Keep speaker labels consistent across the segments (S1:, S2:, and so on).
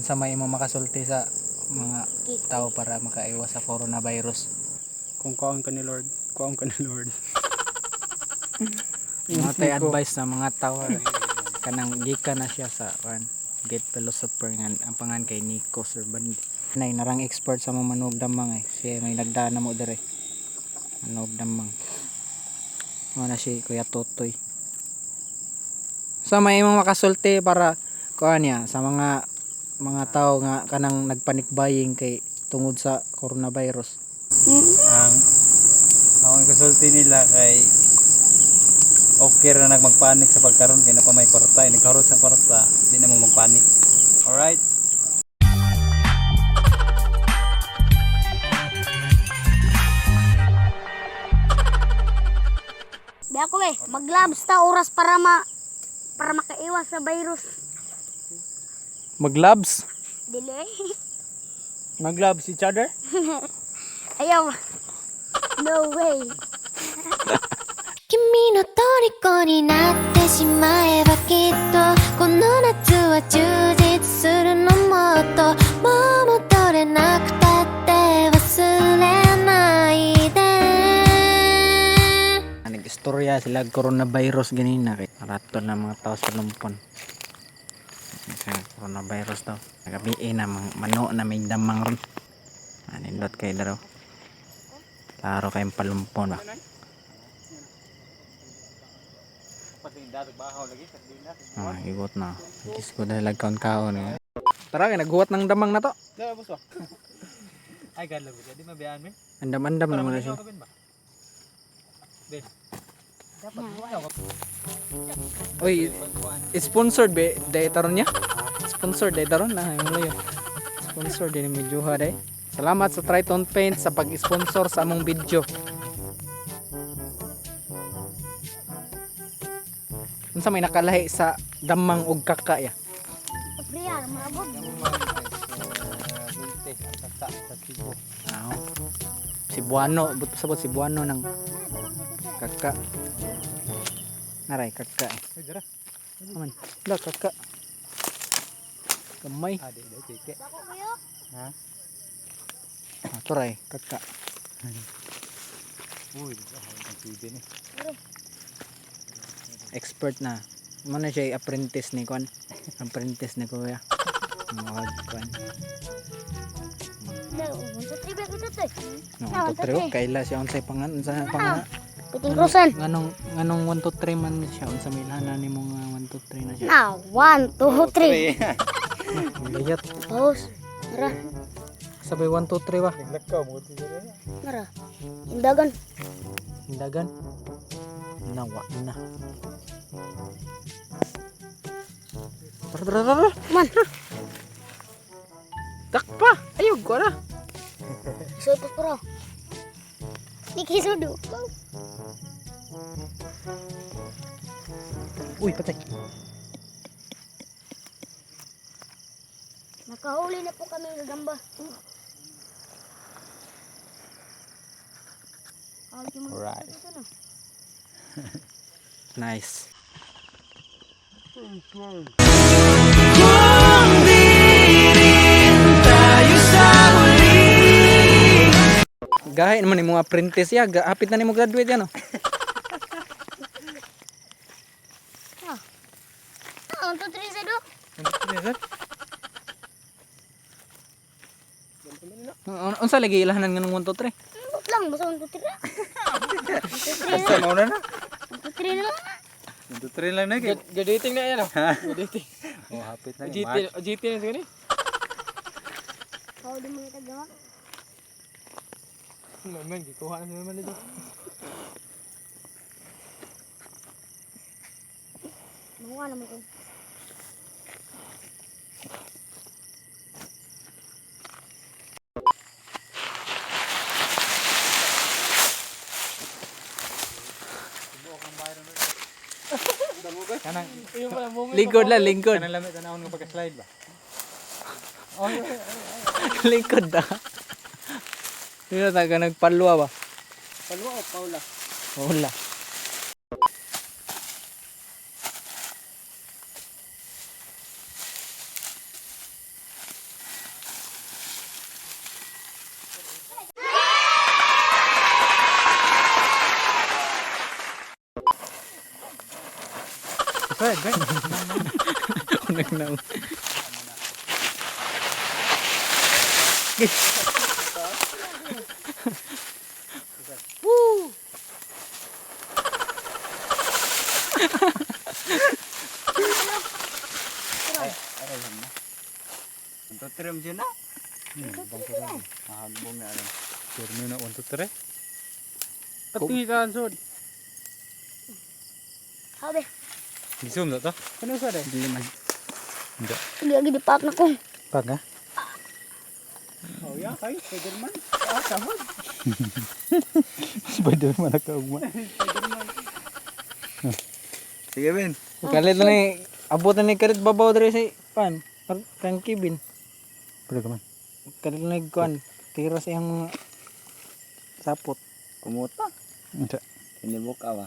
S1: Unsa may imong makasulti sa mga tao para makaiwas sa coronavirus?
S2: Kung kaon ka ni Lord, kaon ka ni Lord.
S1: Mga tay advice sa mga tao eh. Kanang gikan na siya sa kan Get philosopher nga ang pangan kay Nico Serbandi. Nay narang expert sa mga manog damang eh. Siya may nagdaan na mo dire. Manog damang. Mo na si Kuya Totoy. Sa may imong makasulti para kuan niya sa mga tao nga kanang nagpanic buying kay tungod sa coronavirus.
S3: Ang akong ikasulti nila kay okay ra nagmagpanik sa pagkaron kay na pa may kwarta, eh, nagharot sa kwarta, di na mo magpanik. Alright?
S4: Di ako eh, maglabs ta oras para makaiwas sa virus.
S1: Maglabs.
S4: Dili.
S2: Maglove each other?
S4: Ayaw. No way.
S5: 君の虜になってしまえばきっとこの夏は充実するのもっともう戻れなくたって忘れないで。
S1: Nag-istorya sila coronavirus ganina kay rato na mga tao sa lumpon. Sa coronavirus daw. Nagabi na mga mano na may damang ron. Anindot kay daro. Klaro kayong palumpon ba. Ah, igot na. Gis ko dahil kaon kaon eh. Tara kay naghuwat ng damang na to.
S3: Ay, God love di mabiyaan min.
S1: Andam-andam naman na siya.
S3: ba?
S1: Oy, sponsored be day taron niya. Sponsored day taron na mo yun. Sponsored din ni Juha day. Salamat sa Triton Paint sa pag-sponsor sa among video. Unsa may nakalahi sa damang og kaka ya?
S4: Priya, marabog.
S3: Sa Cebu.
S1: Ah. Cebuano, but sabot Cebuano ng kaka. Naray kaka. Eh.
S3: Ay, dara.
S1: Aman, la kaka. Gamay.
S3: Ah, di, di, chike.
S4: Dako kayo.
S3: Ha?
S1: Ah, turay, kaka.
S3: Uy, ang TV ni.
S1: Expert na. Mo na siya apprentice ni Kwan. Apprentice ni Kuya. Mga Kwan.
S4: No, sa tribya kita to.
S1: No,
S4: Ah,
S1: 1 2 3 kaila siya unsay pangan unsa pangan.
S4: Piting krusan.
S1: Nganong nganong 1 2 3 man siya unsa may ilhanan nimo nga 1 2 3 na siya.
S4: Na, 1, 2, 3.
S1: Ang Layat.
S4: Tapos, tara,
S1: Sabay 1 2 3 ba?
S3: Naglakaw mo dito.
S4: tara. Indagan.
S1: Hindagan. Nawa na. Tara tara tara.
S4: Man,
S1: Takpa. Ayaw ko na.
S4: isod pa pro. Nikisudo.
S1: Uy, patay.
S4: Nakahuli na po kami ng gagamba.
S3: Alright.
S1: Nice. Gahi naman yung mga apprentice ya, hapit na nimo graduate yan oh.
S4: Ah, 1, 2, 3 sa do.
S1: Unsa lagi ilahanan nganong 1 2 3?
S4: Ambot lang, basta 1, 2, 3 na.
S3: Basta mauna na.
S4: 1, 2, 3 na lang.
S3: 1, 2, 3 lang na kay.
S2: Graduating na yan oh. Graduating.
S3: Oh, hapit na.
S2: GT, GT na siguro eh.
S4: Kahuli mo yung tagama.
S2: Man, gikuha na naman dito.
S4: Makuha naman ko.
S3: Kanang
S1: Lingkod lang, lingkod.
S3: kanang lami tanawon nga pagka-slide ba.
S1: Lingkod da. Dito taga nagpalwa ba?
S2: Palwa o Paula?
S1: Wala.
S3: Pwede, pwede.
S1: Unang na.
S3: Tutrim siya na. Mahagbong na alam. Pirmi na 1, 2, 3.
S2: Pati ka sod.
S4: Sabi.
S3: Gisum na to?
S2: Ano sa day?
S1: Dili man.
S3: Hindi.
S4: Sige, lagi di paak na ko.
S3: Pag ha?
S2: Oh ya, kay Spiderman. Ah, samod.
S3: Spiderman nagkaugma. Sige, Ben.
S1: Kalit na ni abot na ni kalit babaw diri si pan. Kang Kevin.
S3: Pwede ka man.
S1: Kalit na ni kuan. Tira sa iyang mga sapot.
S6: Kumuta.
S3: Hindi.
S6: Tinibok awa.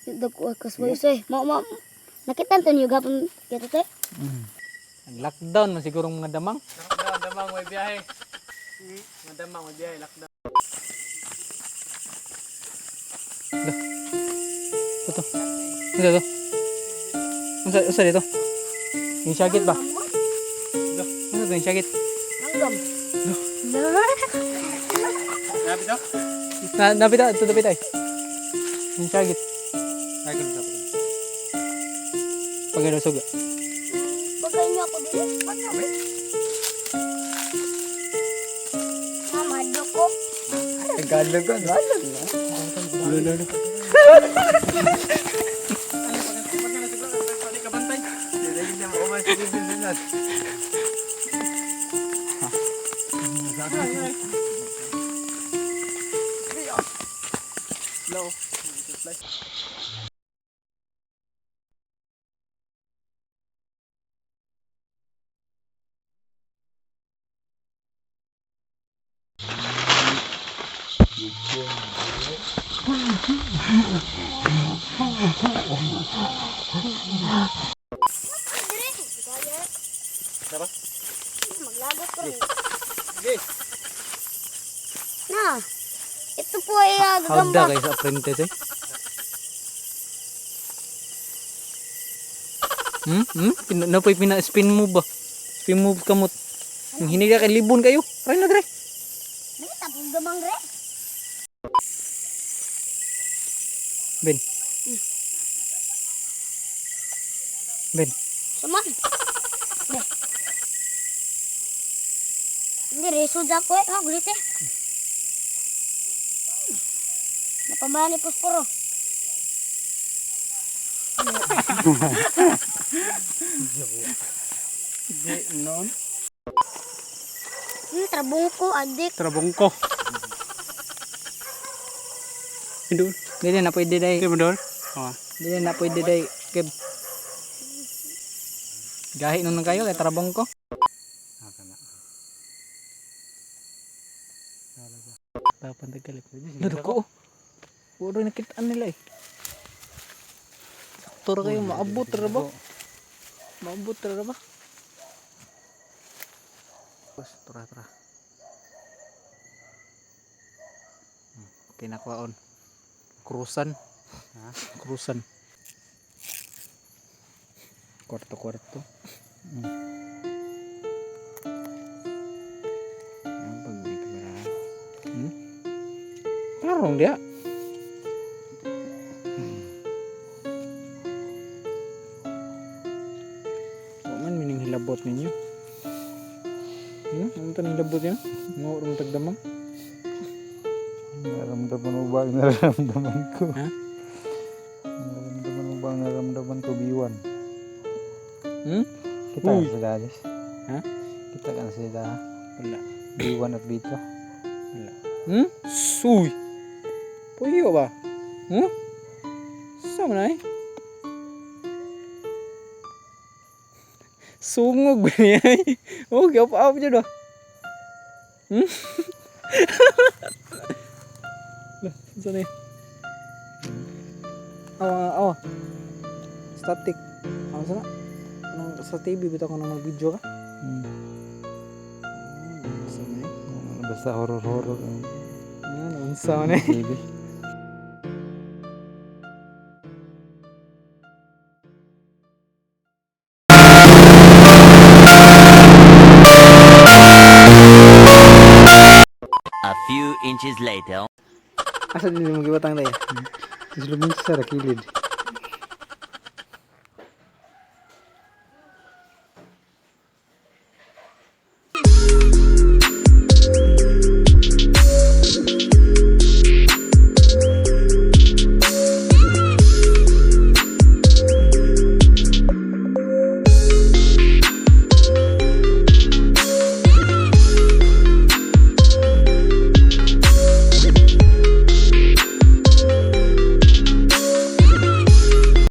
S4: Dog ko kasboy soy. Mo mo. Nakita to niyo gapon kita te.
S1: Ang lockdown man siguro mga damang.
S2: Lockdown, damang may biyahe. Madamang may biyahe, lockdown.
S1: Ito. Unsa to? Unsa unsa dito? Yung syagit ba? Unsa to yung syagit?
S4: Langgam.
S2: Nabi daw?
S1: Na napita ito napita ay. Yung syagit.
S3: Ay, ganun sa pag.
S1: Pag ano suga.
S4: Bagay niyo ako dili. Mama, ko.
S6: Tagalog ko, Tagalog na.
S1: Lulo.
S4: Maglagot ko rin. Na. Ito po ay
S1: Howda
S4: gagamba.
S1: kayo sa apprentice eh. Hmm? Hmm? Pina, napoy pina spin move ba? Spin move kamot. Ang hiniga kay libon kayo. Aray na dre.
S4: Nakita po gamang re.
S1: Ben. Ben.
S4: Suman. Be. Hindi, reso dyan ko eh. Ha, gulit eh. Napambahan ni Posporo.
S1: Di noon.
S4: Trabungko, adik.
S2: Trabongko. Indul.
S1: Dili na pwede day.
S2: Di mo dol? Oh.
S1: Dili na pwede day. Keb. Gahi nun kayo kay trabong ko. Dapat nagkalit. Lado ko. Puro nakitaan nila eh. Sakto ra kayo maabot ra ba? Maabot ra ba? Bas, tura tura. Kinakwaon. Krusan.
S3: Ha?
S1: Krusan. Kwarto kwarto.
S6: Ang pag may kamera.
S1: Tarong dia. Wa man mining hilabot ninyo. Ano to ning hilabot niyo? Ngo rong tagdamang.
S3: Naramdaman mo ba ang nararamdaman ko?
S1: Ha?
S3: Naramdaman mo ba ang nararamdaman ko, B1?
S1: Hmm?
S3: Kita ka
S1: Uy.
S3: na sila, Alice?
S1: Ha?
S3: Kita ka na sila, ha?
S1: Wala.
S3: B1 at B2.
S1: Wala. Suy. Puyo ba? Sa man ay? Sungog ba niya ay? Oh, gap up dyan ba? Lah, saan na yun? Awa, awa. Static. Ano sana? Anong sa TV bitaw ko nang mag-video ka? Unsa man eh?
S3: Basta horror-horror ang
S1: Ano, unsa man eh?
S3: TV.
S7: A few inches later.
S1: Asa din mo gibutang day?
S3: Tislubin sa kilid.